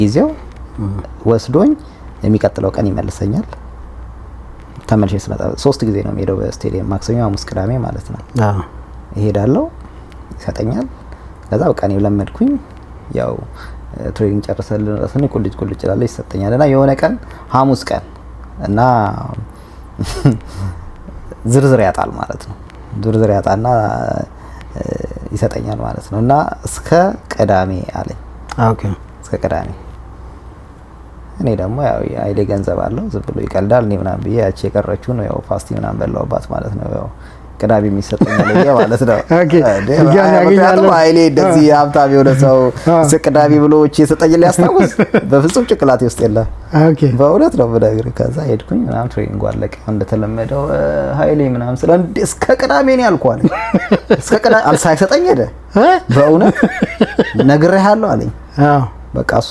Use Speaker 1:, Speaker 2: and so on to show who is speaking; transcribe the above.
Speaker 1: በየጊዜው ወስዶኝ የሚቀጥለው ቀን ይመልሰኛል። ተመልሼ ስመጣ ሶስት ጊዜ ነው የሚሄደው በስቴዲየም፣ ማክሰኞ፣ ሐሙስ፣ ቅዳሜ ማለት ነው። እሄዳለሁ፣ ይሰጠኛል። ከዛ በቃ እኔ ለመድኩኝ። ያው training ጨርሰን ልንረስን ቁልጭ ቁልጭ እላለሁ፣ ይሰጠኛል። እና የሆነ ቀን ሐሙስ ቀን እና ዝርዝር ያጣል ማለት ነው። ዝርዝር ያጣና ይሰጠኛል ማለት ነው። እና እስከ ቅዳሜ አለኝ። እስከ ቅዳሜ። እኔ ደግሞ ያው ኃይሌ ገንዘብ አለው፣ ዝም ብሎ ይቀልዳል እኔ ምናምን ብዬ ያቺ የቀረችውን ያው ፓስቲ ምናምን በላሁባት ማለት ነው። ያው ቅዳሜ የሚሰጠኝ ብዬ ማለት ነው። ምክንያቱም ኃይሌ እንደዚህ ሀብታም የሆነ ሰው ቅዳሜ ብሎ እቺ የሰጠኝ ሊያስታውስ በፍጹም ጭንቅላቴ ውስጥ የለም። በእውነት ነው የምነግርህ። ከዛ ሄድኩኝ ምናምን፣ training አለቀ። እንደተለመደው ኃይሌ ምናምን ስለ እስከ ቅዳሜ ነው ያልኩህ አለኝ። እስከ ቅዳሜ ሳይሰጠኝ ሄደ። በእውነት ነግሬሃለሁ አለኝ። በቃ እሱ